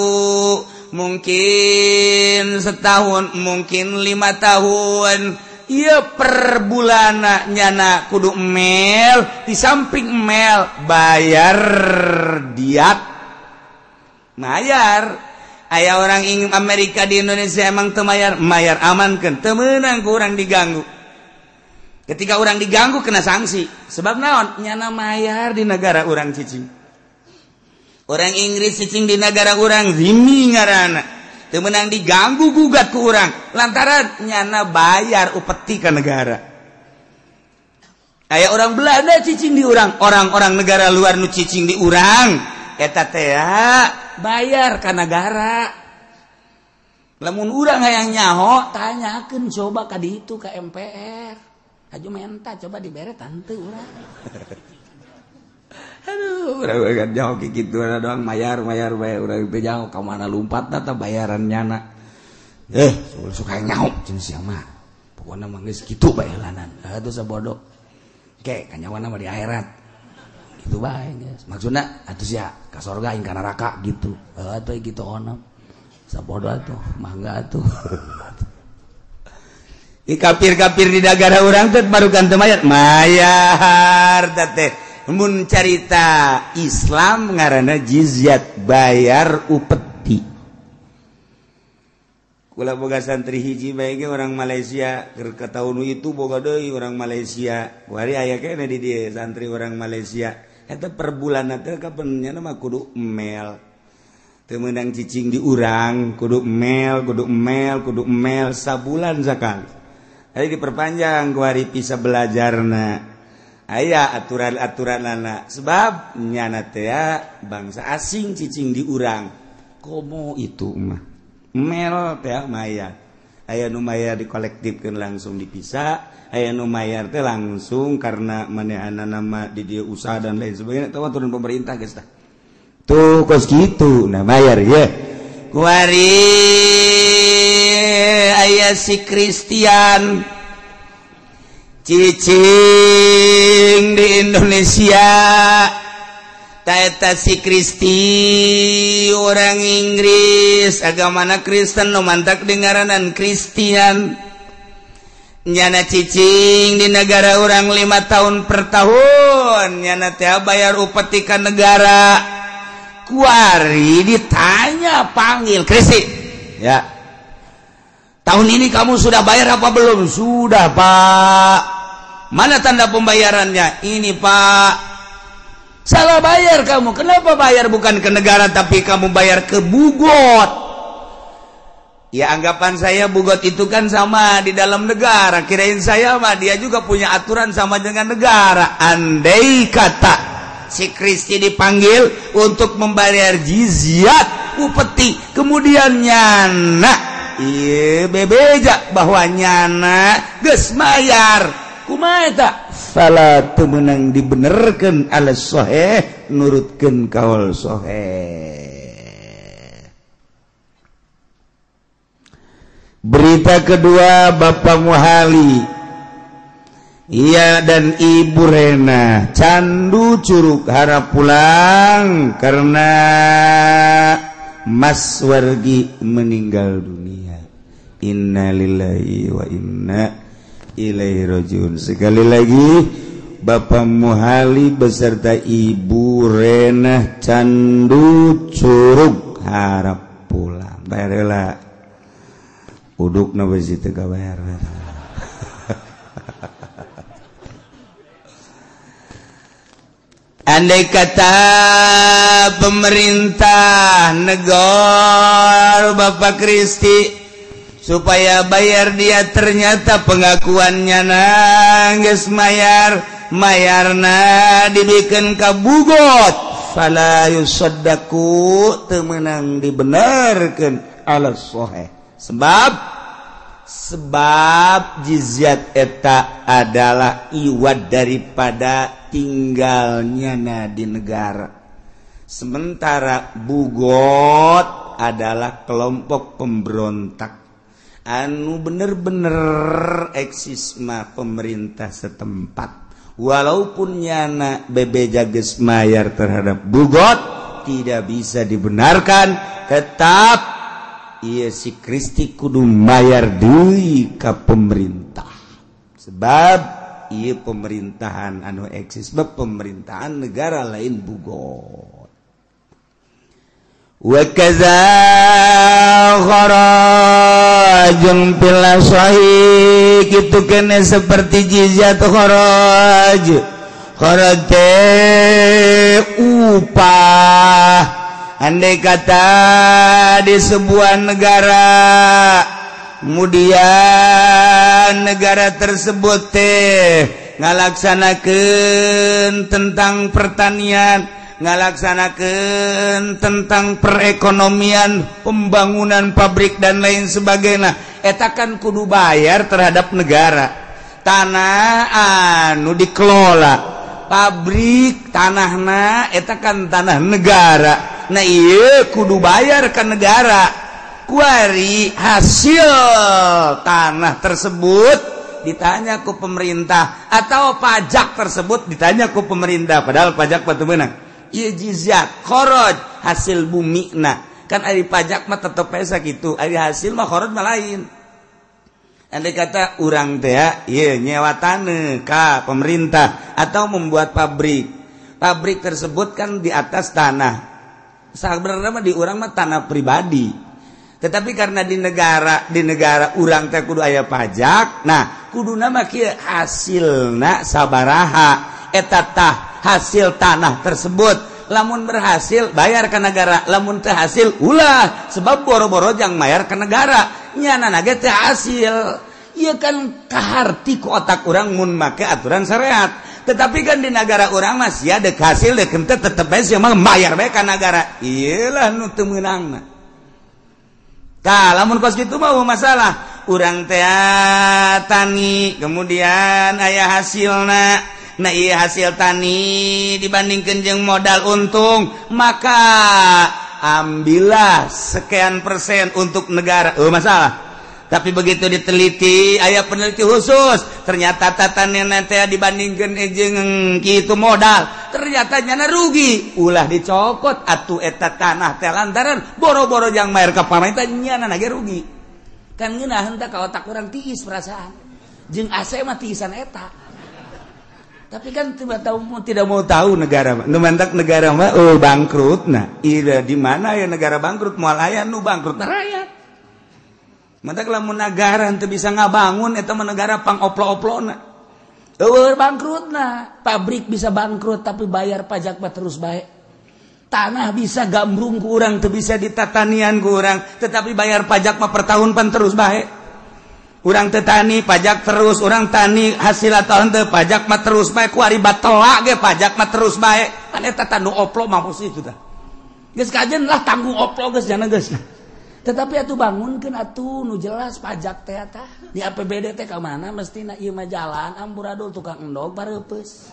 mungkin setahun, mungkin 5 tahun. Iya per bulan nyana kudu mel, di samping mel bayar diat, bayar. Aya orang ingin Amerika di Indonesia emang teu mayar, mayar amankeun, teu meunang ku urang diganggu. Ketika orang diganggu kena sanksi. Sebab naon? Nyana mayar di negara urang cicing. Orang Inggris cicing di negara urang zimmi ngaranna. Teu meunang diganggu gugat ku urang lantaran nyana bayar upeti ka negara. Aya orang Belanda cicing di urang, orang-orang negara luar nu cicing di urang eta teh bayar ka negara. Lamun urang hayang nyaho tanyakeun coba ka ditu ka MPR. Aju menta coba dibere tante urang. Aduh, urang kan nyaho kitu doang mayar mayar bae urang teh nyaho ka mana lumpatna tah bayaran nyana. Suka nyaho jeung sia mah. Pokona mah geus kitu bae lanan. Atuh sabodo. Ke kanyawana mah di akhirat. Gitu bae geus. Maksudna atuh sia ka sorga aing ka neraka gitu. Atuh kitu ono. Sabodo atuh, mangga atuh. Kafir-kafir di negara urang teh barukan teu mayar. Mayar teh. Mun carita Islam ngaranna jizyat, bayar upeti. Kula boga santri hiji bae ge orang Malaysia, keur ka taun itu boga deui orang Malaysia. Kuari aya keneh di dieu santri orang Malaysia. Eta per bulan teh kapan nya mah kudu mel. Teu meunang cicing di urang, kudu mel, kudu mel, kudu mel sabulan sakali. Jadi diperpanjang kuari bisa belajarna. Aya aturan-aturanana sebab nyana teh bangsa asing cicing di urang. Komo itu mah. Mel teh mayar. Aya nu mayar dikolektifkeun langsung dipisah, aya nu mayar teh langsung karena manehana nama di dieu usaha dan lain sebagainya eta aturan pemerintah geus tah. Tuh kos kitu nah bayar ye. Kuari aya si Kristian cicing di Indonesia. Taeta si Kristi orang Inggris agamana Kristen nu mantak dingaranan Kristian. Nyana cicing di negara orang 5 tahun per tahun nyana teh bayar upeti ka negara. Kuari ditanya panggil Kristi ya, tahun ini kamu sudah bayar apa belum? Sudah pak. Mana tanda pembayarannya? Ini pak. Salah bayar kamu. Kenapa bayar bukan ke negara tapi kamu bayar ke bugot? Ya anggapan saya bugot itu kan sama di dalam negara. Kirain saya mah dia juga punya aturan sama dengan negara. Andai kata si Kristi dipanggil untuk membayar jizyat upeti, kemudian nyana ieu bebeja bahwa nyana geus mayar, kumaha eta? Fala teu meunang dibenerkeun ala sahih, nurutkeun kaul sahih. Berita kedua, Bapak Muhali iya dan Ibu Rena candu curug harap pulang karena Mas Wargi meninggal dunia. Innalillahi wa inna ilaihi rajiun. Sekali lagi Bapak Muhali beserta Ibu Rena candu curug harap pulang. Bayar heula. Udukna besi teu kabayar. Andai kata pemerintah negor Bapak Kristi supaya bayar dia, ternyata pengakuannya nangis mayar, mayarna dibikin ka bugot. Fala yusaddaku, teu meunang dibenerkeun ala sahih. Sebab jizyat eta adalah iwad daripada tinggalnya na di negara. Sementara bugot adalah kelompok pemberontak. Anu bener-bener eksis mah pemerintah setempat. Walaupun nyana bebeja geus mayar terhadap bugot tidak bisa dibenarkan, tetap ieu si Kristi kudu mayar deui ka pemerintah. Sebab ieu pemerintahan anu eksis sebab pemerintahan negara lain bugot. Wa kaza kharajun fil sahih kitu kene seperti jizyat kharaj. Kharaj upah. Andai kata di sebuah negara kemudian negara tersebut teh ngalaksanakeun tentang pertanian, ngalaksanakeun tentang perekonomian, pembangunan pabrik dan lain sebagainya, eta kan kudu bayar terhadap negara. Tanah anu dikelola pabrik tanahna eta kan tanah negara. Nah ieu kudu bayar ke negara. Kuari hasil tanah tersebut ditanya ku pemerintah atau pajak tersebut ditanya ku pemerintah, padahal pajak batu meunang. Ieu jizyat kharaj hasil bumi na kan ari pajak mah tetep bae sakitu, ari hasil mah kharaj mah lain. Andai kata urang teh ieu nyewa taneuh ka pemerintah atau membuat pabrik, pabrik tersebut kan di atas tanah. Sabenerna mah di urang mah tanah pribadi, tetapi karena di negara urang teh kudu aya pajak, nah kuduna mah kieu hasilna sabaraha eta tah hasil tanah tersebut. Lamun berhasil bayar ke negara, lamun teu hasil ulah, sebab boro-boro jang bayar ke negara nyana ge teu hasil. Ieu kan kaharti ku otak urang mun make aturan syariat, tetapi kan di negara urang mah sia deuk hasil deuk henteu tetep bae sia mah bayar bae ka negara. Ieu lah nu teu meunangna. Tah lamun kos kitu mah masalah urang teh tani kemudian aya hasilna. Nah iya hasil tani dibandingkan jeung modal untung, maka ambillah sekian persen untuk negara. Oh masalah. Tapi begitu diteliti, aya peneliti khusus, ternyata tatanian teh dibandingkan jeung kitu modal, ternyata nyana rugi. Ulah dicokot atuh eta tanah teh lantaran boro-boro jang mayar ka pamarentah nyana ge rugi. Kan ngeunah henteu ka otak urang tiis perasaan. Jeung AC mah tiisan eta. Tapi kan tidak mau tahu negara mah. Nu mantak negara mah oh bangkrut nah. Iya di mana ya negara bangkrut moal aya nu bangkrut na rakyat. Mantak lamun negara henteu bisa ngabangun eta mah negara pangoplo-oplona. Eueuh bangkrutna. Pabrik bisa bangkrut tapi bayar pajak mah terus bae. Tanah bisa gambrung ku urang teu bisa ditatanian ku urang, tetapi bayar pajak mah per tahun pan terus bae. Urang tetani pajak terus, urang tani hasil atau henteu pajak mah terus bae, kuari batela ge pajak mah terus bae. Kan eta tanu oplo mah itu tah. Geus kajen lah tanggung oplo geus jana geus. Tetapi atuh bangunkeun atuh nu jelas pajak teh tah. Di APBD teh ka mana mestina ieu mah jalan amburadul tukang endog bareupeus.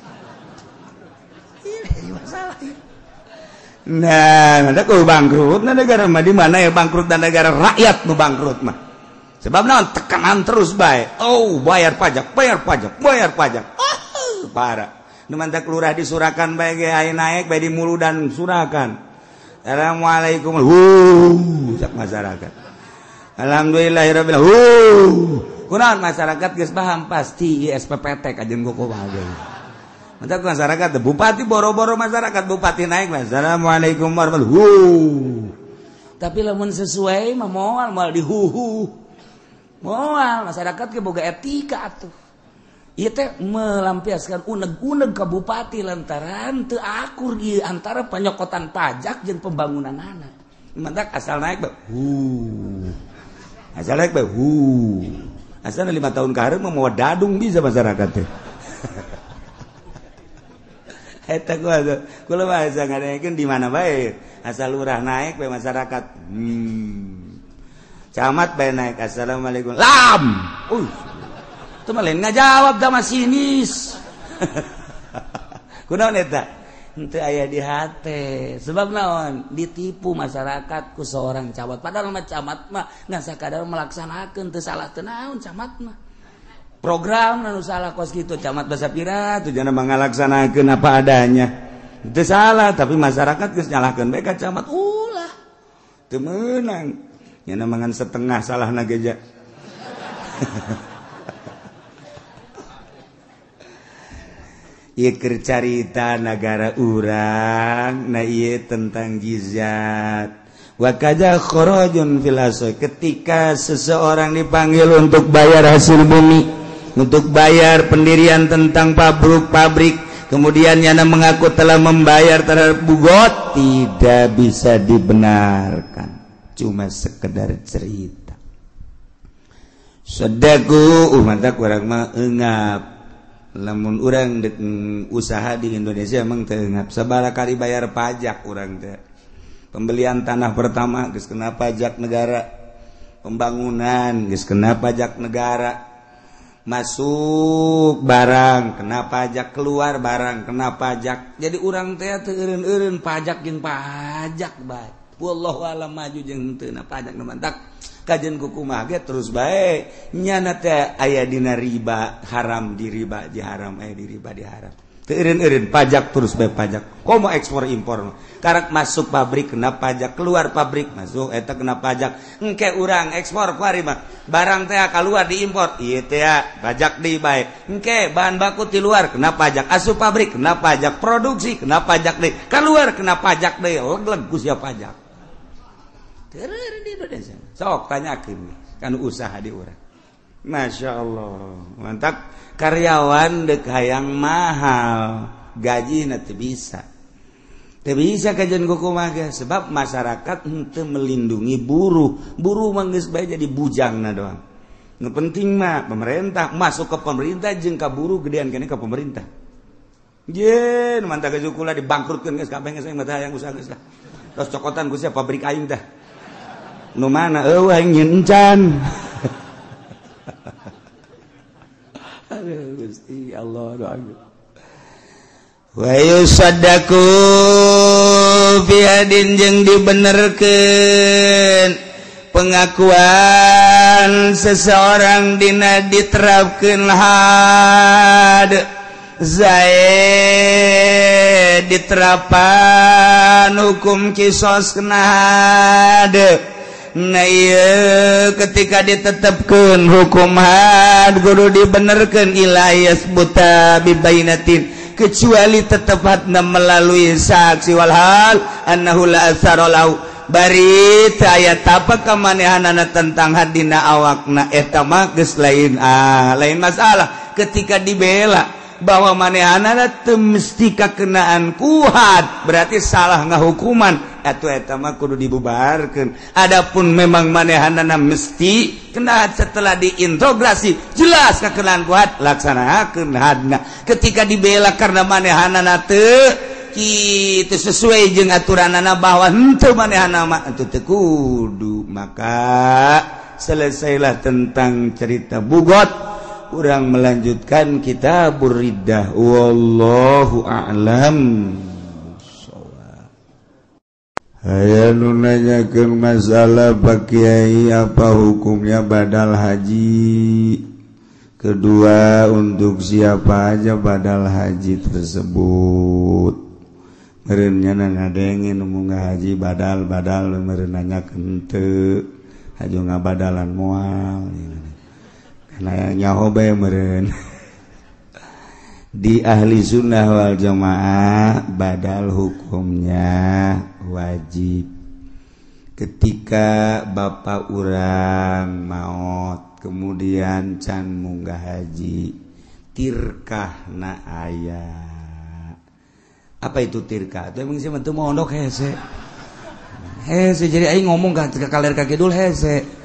Ini masalah. Nah, ada ku bangkrut nah negara mah di mana ya bangkrut dan negara rakyat nu bangkrut mah. Sebab naon tekanan terus bae. Oh, bayar pajak, bayar pajak, bayar pajak. Oh, parah. Nu mantak lurah disurakan bae ge aya naik bae di muludan surakan. Assalamualaikum. Cak masyarakat. Alhamdulillahirabbil alamin. Kunaon masyarakat geus paham pasti ieu SPPT kajeun kumaha ge. Mantak masyarakat bupati boro-boro masyarakat bupati naik assalamualaikum warahmatullahi. Tapi lamun sesuai mah moal moal dihuhu. Moal masyarakat ge boga etika atuh. Ieu teh melampiaskan uneg-uneg ka bupati lantaran teu akur ieu antara panyokotan pajak jeung pembangunanana. Mantak asal naik bae. Asal naik bae. Asal 5 tahun ka hareup mah moal dadung bisa masyarakat teh. Eta kula mah asa ngadengekeun di mana bae. Asal lurah naik bae masyarakat. Camat bae naik assalamualaikum. Lam. Itu mah lain ngajawab da masinis. Kunaon eta? Henteu aya di hate. Sebab naon? Ditipu masyarakat ku seorang camat. Padahal mah camat mah ngan sakadar melaksanakeun, teu salah teu naon camat mah. Program nu salah kos kitu camat basa pira tujuanna mah ngalaksanakeun apa adanya. Teu salah, tapi masyarakat geus nyalahkeun bae ka camat. Ulah. Teu meunang. Nya mangan setengah salahna ge ja. Ieu keur carita nagara urang, nah ieu tentang jizat. Wa kaza kharajun fil asy, ketika seseorang dipanggil untuk bayar hasil bumi, untuk bayar pendirian tentang pabrik-pabrik, kemudian yana mengaku telah membayar terhadap bugot, tidak bisa dibenarkan, cuma sekedar cerita. Sedaku mantap urang mah eungap. Lamun urang usaha di Indonesia emang teu eungap, sabaraha kali bayar pajak urang teh. Pembelian tanah pertama geus kena pajak negara, pembangunan geus kena pajak negara, masuk barang kena pajak, keluar barang kena pajak. Jadi urang teh teu eureun-eureun pajak jeung pajak bae. Wallahu alam maju jeung henteu na pajak nu mantak kajen kukumaha ge terus bae nyana teh aya dina riba haram di riba di haram aya di riba di haram. Teu eureun-eureun pajak terus bae pajak. Komo ekspor impor karak masuk pabrik kena pajak, keluar pabrik masuk eta kena pajak. Engke urang ekspor kuari mah barang teh keluar diimpor ieu teh pajak deui bae. Engke bahan baku ti luar kena pajak, asup pabrik kena pajak, produksi kena pajak deui, keluar kena pajak deui, leg-leg ku sia pajak. Di Indonesia sok tanyakeun kan usaha di urang. Masya Allah, mantap. Karyawan dek hayang mahal gaji na teu bisa, teu bisa kajian kumaha ge, sebab masyarakat henteu melindungi buruh. Buruh mah geus bae jadi bujangna doang. Nu penting mah pemerintah, masuk ke pemerintah jeung ka buruh gedean keneh ka pemerintah. Ye, nu mantap gaji kula dibangkrutkeun geus kabeh geus mah hayang usaha geus lah. Terus cokotan ku sia pabrik aing teh. Nu mana eueuh aing nyeun encan. Aduh Gusti Allah doa. Wa yusaddaqu fi hadin jeung dibenerkeun pengakuan seseorang dina diterapkeun had zaid diterapan hukum kisos kena had. Nah iya, ketika ditetapkan hukum had kudu dibenerkeun ila yasbuta bibainatin, kecuali tetep hadna melalui saksi walhal annahu la atsara lahu, bari teu aya tapa kamanehanana tentang hadina awakna eta mah geus lain lain masalah. Ketika dibela bahwa manehanana teu mesti kakenaan ku had, berarti salah ngahukuman atuh eta mah kudu dibubarkeun. Adapun memang manehanana mesti kena had, setelah diintegrasi jelas kakenaan ku had, laksanakeun hadna. Ketika dibela karena manehanana teu kitu sesuai jeung aturanana bahwa henteu manehana mah atuh teu kudu, maka selesailah tentang cerita bugot. Urang melanjutkan kitabur riddah. Wallahu a'lam. Aya nu nanyakeun masalah Pak Kiai, apa hukumnya badal haji? Kedua, untuk siapa aja badal haji tersebut? Meureun nya ngadenge nu munggah haji badal-badal meureun nanyakeun teu hajo ngabadalan moal. Karena nyaho bae meureun. Di ahli sunnah wal jamaah badal hukumnya wajib. Ketika bapak urang maot kemudian can munggah haji, tirkahna aya. Apa itu tirkah? Itu emang sih teu mondok hese. Hese jadi aing ngomong ka kaler ka kidul hese.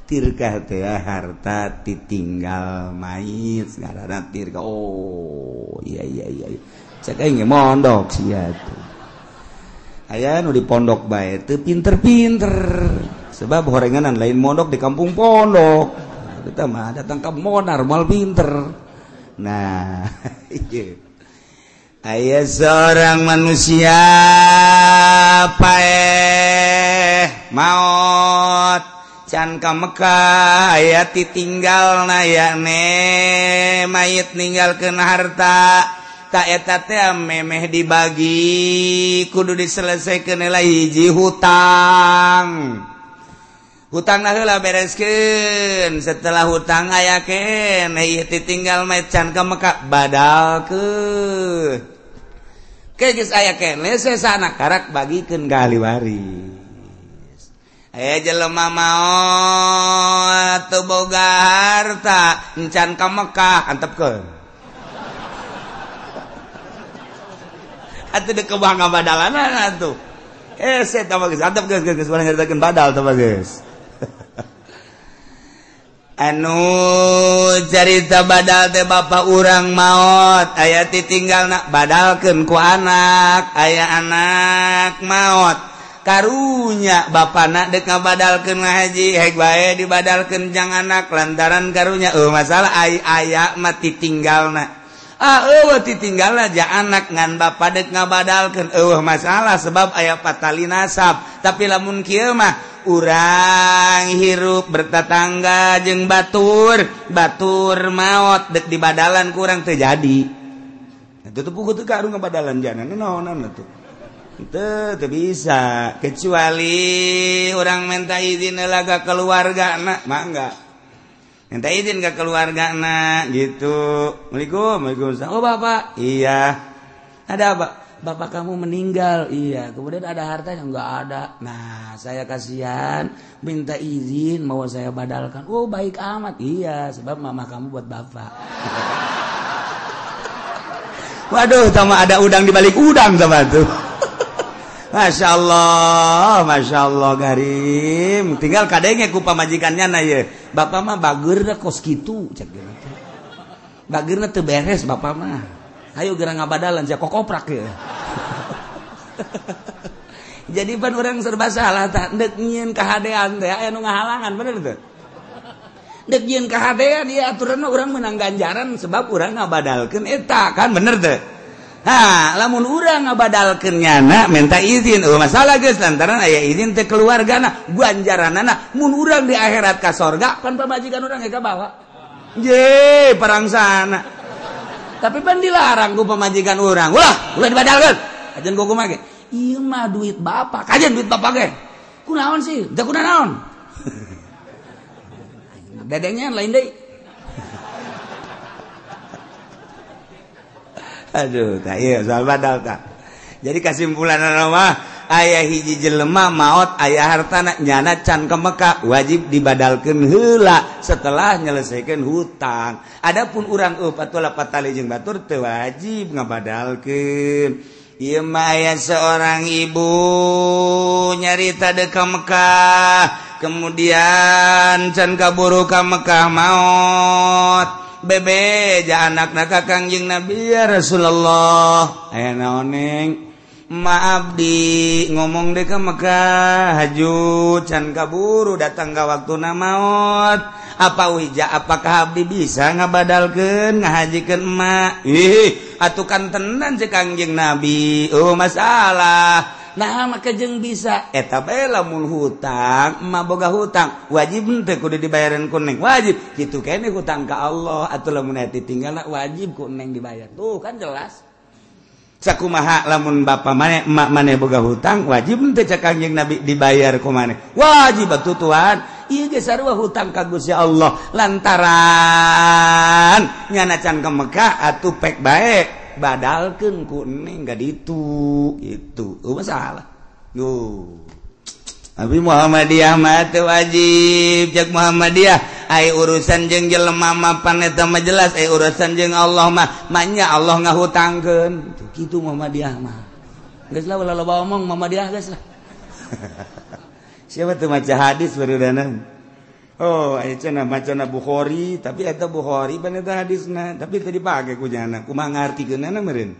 Tirkah teh harta ditinggal mayit ngaranna tirkah. Oh iya iya iya. Cek aing mondok sia tuh. Aya nu di pondok bae teu pinter-pinter. Sebab horenganan lain mondok di kampung pondok. Eta mah datang ka modar moal pinter. Nah, ieu. Aya seorang manusia paeh maot can ka Mekah aya titinggal na yakne mayit ninggalkeun harta ta eta teh memeh dibagi kudu diselesaikeun heula hiji hutang. Hutang heula bereskeun, setelah hutang aya keneh ieu titinggal mayit can ka Mekah badalkeun. Ke geus aya keneh sesana karak bagikeun ka ahli waris. Aya jelema maot teu boga harta encan ka Mekah antepkeun. Atuh deuk kebang ngabadalanana atuh. Hese tah mah geus antep geus geus barang nyaritakeun badal tah mah geus. Anu carita badal teh bapak urang maot aya titinggalna badalkeun ku anak, aya anak maot karunya bapana deuk ngabadalkeun ngahaji hek bae dibadalkeun jang anak lantaran karunya eueuh masalah ai aya mah titinggalna. Ah eueuh titinggalna ja anak ngan bapa deuk ngabadalkeun eueuh masalah sebab aya patali nasab. Tapi lamun kieu mah urang hirup bertetangga jeung batur, batur maot dek dibadalan kurang terjadi. Tutup buku teu karu ngabadalan jana naonan atuh. Teu teu bisa kecuali urang minta izin heula ka keluargana, mangga. Minta izin ka keluargana gitu. Assalamualaikum, waalaikumsalam. Oh bapak, iya. Ada apa? Bapak kamu meninggal, iya. Kemudian ada hartanya enggak ada. Nah, saya kasihan, minta izin mau saya badalkan. Oh, baik amat. Iya, sebab mama kamu buat bapak. Waduh, sama ada udang di balik udang sama tuh. Masya Allah garim. Tinggal kadenge ku pamajikannya na ye. Bapak mah bageurna kos kitu cek gitu. Bageurna teu beres bapak mah. Ayo gerang ngabadalan sia kokoprak ya. Jadi pan urang serba salah tah deuk nyieun kahadean teh aya nu ngahalangan bener teu? Deuk nyieun kahadean ieu aturanna urang menang ganjaran sebab urang ngabadalkeun eta kan bener teu? Ha, lamun urang ngabadalkeun nyana minta izin eueuh masalah geus lantaran aya izin teh keluargana ganjaranana mun urang di akhirat ka sorga pan pamajikan urang ge kabawa. Je parangsana. Tapi pan dilarang ku pamajikan urang. Ulah, ulah dibadalkeun. Kajian ku kumaha ge? Ieu mah duit bapak. Kajian duit bapak ge. Kunaon sih? Da kunaon? Dedengnya lain deui. Aduh, tah ieu soal badal tah. Jadi kasimpulanna mah aya hiji jelema maot aya hartana nyana can ke Mekah wajib dibadalkeun heula setelah nyelesaikan hutang. Adapun urang eueuh atuh patali jeung batur teu wajib ngabadalkeun. Ieu mah aya seorang ibu nyarita deuk ka Mekah, kemudian can kaburu ka Mekah maot. Bebe ja anakna ka Kangjeng Nabi ya Rasulullah. Aya naon neng? Maaf di ngomong deh ke Mekah haju can kaburu datang ka waktuna maot. Apa wija apakah abdi bisa ngabadalkeun ngahajikeun emak? Ih, atuh kan tenan cek Kangjeng Nabi. Oh masalah. Nah maka jeung bisa eta bae lamun hutang emak boga hutang wajib henteu kudu dibayaran ku neng wajib kitu keneh hutang ka Allah atuh lamun eta tinggalna wajib ku neng dibayar. Tuh kan jelas. Sakumaha lamun bapa maneh emak maneh boga hutang wajib henteu cek Kangjeng Nabi dibayar ku maneh wajib atuh Tuhan. Ieu ge sarua hutang ka Gusti Allah lantaran nyana can ka Mekah atuh pek bae badalkeun ku neng ka ditu itu masalah. Yo Abi Muhammadiyah mah teu wajib cek Muhammadiyah ai urusan jeung jelema mah pan eta mah jelas ai urusan jeung Allah mah manya Allah ngahutangkeun kitu Muhammadiyah mah geus lah ulah loba omong Muhammadiyah geus lah. Siapa tuh maca hadis barudanan? Oh, aya cenah macana Bukhari, tapi eta Bukhari pan eta hadisna, tapi teu dipake ku nyana, kumaha ngartikeunana meureun.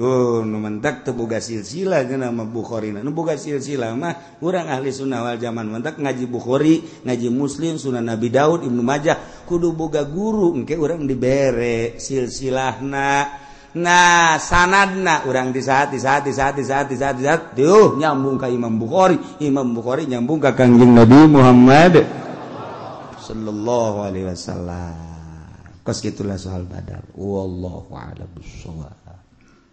Oh, nu mentak teu boga silsilah cenah mah Bukhari. Nu boga silsilah mah urang ahli sunnah wal jamaah mentak ngaji Bukhari, ngaji Muslim, Sunan Nabi Daud, Ibnu Majah, kudu boga guru engke urang dibere silsilahna. Nah, sanadna urang di saat di saat di saat di saat di saat di saat duh nyambung ka Imam Bukhari, Imam Bukhari nyambung ka Kangjeng Nabi Muhammad sallallahu alaihi wasallam. Kos gitulah soal badal. Wallahu a'lam bissawab.